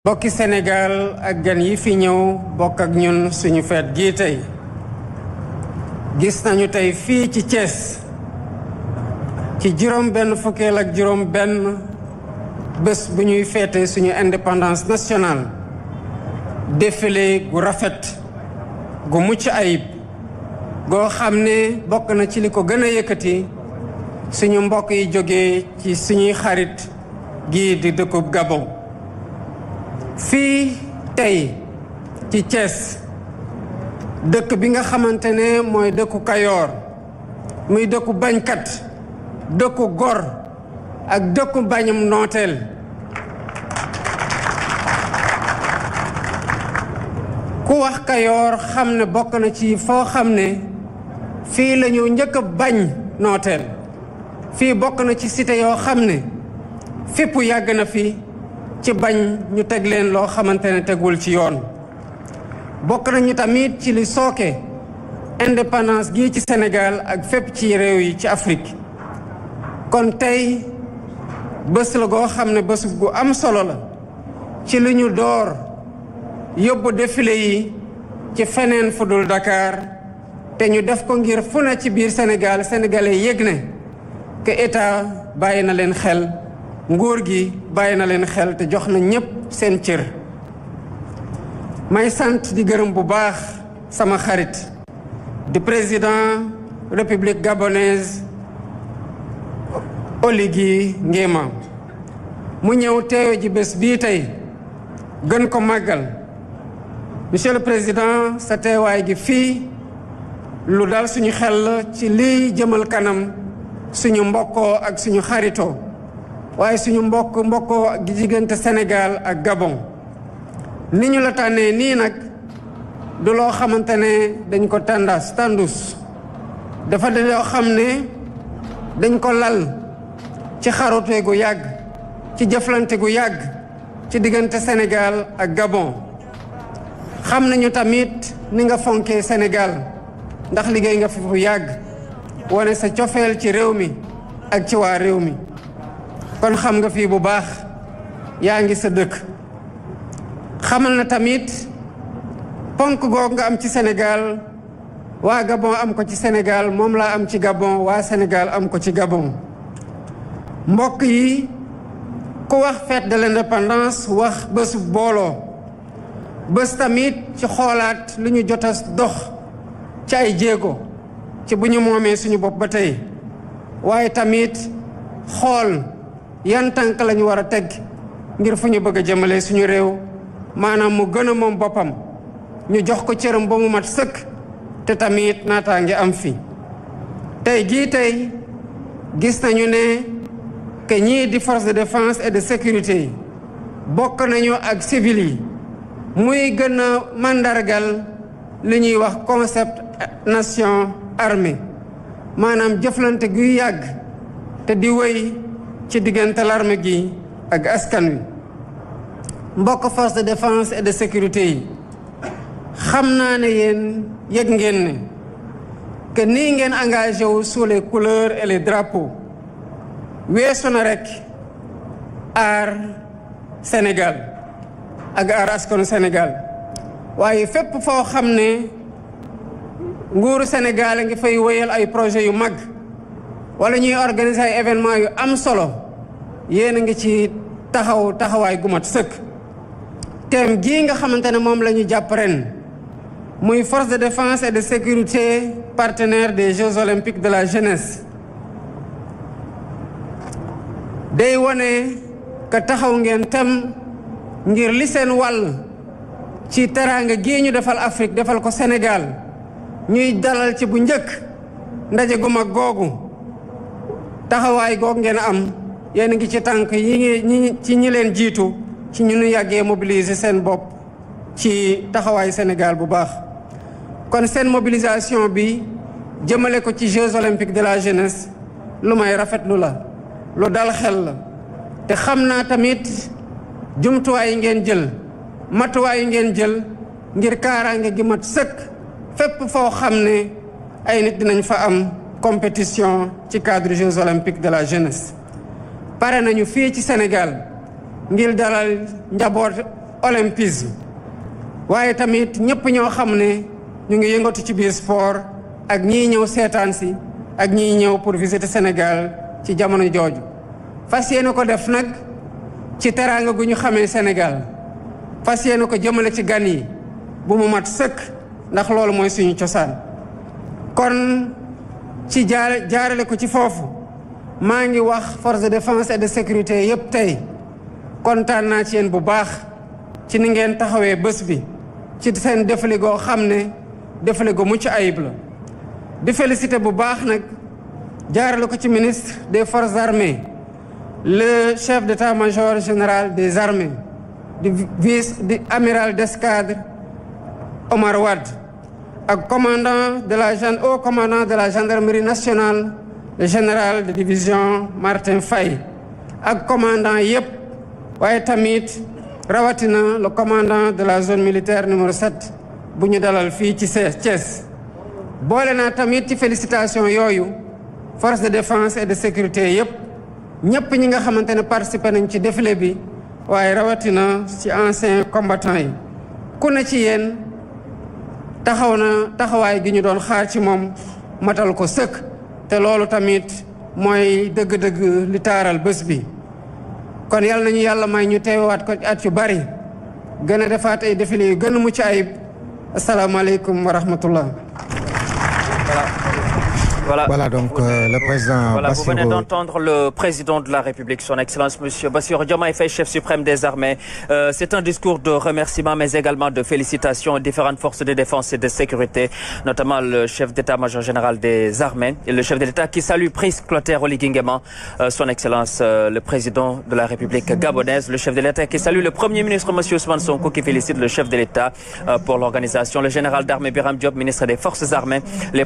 bokki Sénégal ak gan yi fi ñëw bokk ak ñun suñu feet gii tey gis nañu tey fii ci Thiès ci juróom-benn fukkeel ak juróom-benn bés bu ñuy feete suñu indépendance nationale défilé gu rafet gu mucc ayib goo xam ne bokk na ci li ko gën a yëkkati suñu mbokk yi jógee ci suñuy xarit gii di dëkkub Gabon. fii tey ci Thiès dëkk bi nga xamante ne mooy dëkku Kayoor muy dëkku bañkat dëkku gor ak dëkku bañum nooteel ku wax Kayoor xam ne bokk na ci foo xam ne fii la ñu njëkk a bañ nooteel fii bokk na ci cité yoo xam ne fépp yàgg na fi ci bañ ñu teg leen loo xamante ne tegul ci yoon bokk nañu tamit ci li sooke indépendance gii ci Sénégal ak fépp ci réew yi ci Afrique kon tey bés la goo xam ne bés gu am solo la ci li ñu door yóbbu défilé yi ci feneen fu dul Dakar te ñu def ko ngir fu ne ci biir Sénégal sénégalais yëg ne que état bàyyi na leen xel nguur gi bàyyi na leen xel te jox na ñépp seen cër may sant di gërëm bu baax sama xarit di président république gabonaise Oligui Nguema mu ñëw teewe ji bés bii tey gën ko màggal monsieur le président sa teewaay gi fii lu dal suñu xel ci liy jëmal kanam suñu mbokkoo ak suñu xaritoo waaye suñu mbokkoo gi diggante Sénégal ak Gabon ni ñu la tànnee nii nag du loo xamante ne dañ ko tàndus dafa de loo xam ne dañ ko lal ci xarute gu yàgg ci jëflante gu yàgg ci diggante Sénégal ak Gabon xam nañu tamit ni nga fonkee Sénégal ndax liggéey nga fi bu yàgg wane sa cofeel ci réew mi ak ci waa réew mi kon xam nga fii bu baax yaa ngi sa dëkk xamal na tamit ponk googu nga am ci Sénégal waa Gabon am ko ci Sénégal moom laa am ci Gabon waa Sénégal am ko ci Gabon mbokk yi ku wax fête de l'indépendance wax bésu booloo bés tamit ci xoolaat lu ñu jot a dox ci ay jéego ci bu ñu moomee suñu bopp ba tey waaye tamit xool yan tànk lañu war a teg ngir fu ñu bëgg a jëmale suñu réew maanaam mu gën a moom boppam ñu jox ko cëram ba mu mat sëkk te tamit naataange am fi tey jii tey gis nañu ne que ñii di force de défense et de sécurité yi bokk nañu ak civil yi muy gën a màndargal li ñuy wax concept nation armée maanaam jëflante guy yàgg te di wéy ci diggante l'armée gi ak askan wi mbokk force de défense et de sécurité yi xam naa ne yéen yëg ngeen ne que nii ngeen engagé wu sous les couleurs et les drapeaux weesu na rek aar Sénégal ak aar askanu Sénégal waaye fépp foo xam ne nguuru Sénégal a ngi fay wéyal ay projet yu mag wala ñuy organiser ay événement yu am solo yéen a ngi ci taxawaay gu mat sëkk thème gii nga xamante ne moom la ñu jàpp ren muy force de défense et de sécurité partenaire des Jeux olympiques de la jeunesse day wone que taxaw ngeen tem ngir li seen wàll ci teraanga gii ñu defal Afrique defal ko Sénégal ñuy dalal ci bu njëkk ndaje gu mag googu taxawaay goog ngeen am yéen a ngi ci tànk yi ci ñi leen jiitu ci ñu nu yàggee mobiliser seen bopp ci taxawaay Sénégal bu baax kon seen mobilisation bi jëmale ko ci Jeux olympiques de la jeunesse lu may rafetlu la lu dal xel la te xam naa tamit jumtuwaay yi ngeen jël matuwaay yi ngeen jël ngir kaaraange gi mat sëkk fépp foo xam ne ay nit dinañ fa am compétition ci cadre Jeux olympiques de la jeunesse pare nañu fii ci Sénégal ngir dalal njaboot olympisme waaye tamit ñëpp ñoo xam ne ñu ngi yëngatu ci biir sport ak ñii ñëw seetaan si ak ñii ñëw pour visiter Sénégal ci jamono jooju fas yéene ko def nag ci teraanga gu ñu xamee Sénégal fas yéene ko jëmale ci gan yi bu mu mat sëkk ndax loolu mooy suñu cosaan kon ci jaarale ko ci foofu maa ngi wax force de défense et de sécurité yépp tey kontaan naa ci yéen bu baax ci ni ngeen taxawee bés bi ci seen défilé goo xam ne défilé gu mucc ayib la di félicité bu baax nag jaarale ko ci ministre des forces armées le chef d'état-major général des armées di amiral d'escadre Omar Wade ak commandant de haut commandant de la gendarmerie nationale le général de division Martin Faye ak commandant yépp waaye tamit rawatina le commandant de la zone militaire numéro 7 bu ñu dalal fii ci Thiès boole naa tamit ci félicitation yooyu force de défense et de sécurité yépp ñépp ñi nga xamante ne participé nañ ci défilé bi waaye rawatina ci anciens combattants yi ku ne ci yéen taxaw na taxawaay gi ñu doon xaar ci moom matal ko sëkk te loolu tamit mooy dëgg-dëgg li taaral bés bi kon yàlla nañu yàlla may ñu teewaat ko at yu bari gën a defaat ay défilé yu gën a mucc ayib asalaamaaleykum wa rahmatullah. Voilà donc le président Voilà, Bassirou... Vous venez d'entendre le président de la République, son Excellence M. Bassirou Diomaye Faye, chef suprême des armées. C'est un discours de remerciement, mais également de félicitations aux différentes forces de défense et de sécurité, notamment le chef d'état-major général des armées et le chef de l'État qui salue Brice Clotaire Oligui Nguema, son Excellence le président de la République gabonaise, le chef de l'État qui salue le Premier ministre M. Ousmane Sonko qui félicite le chef de l'État pour l'organisation, le général d'armée Birame Diop, ministre des Forces armées. Les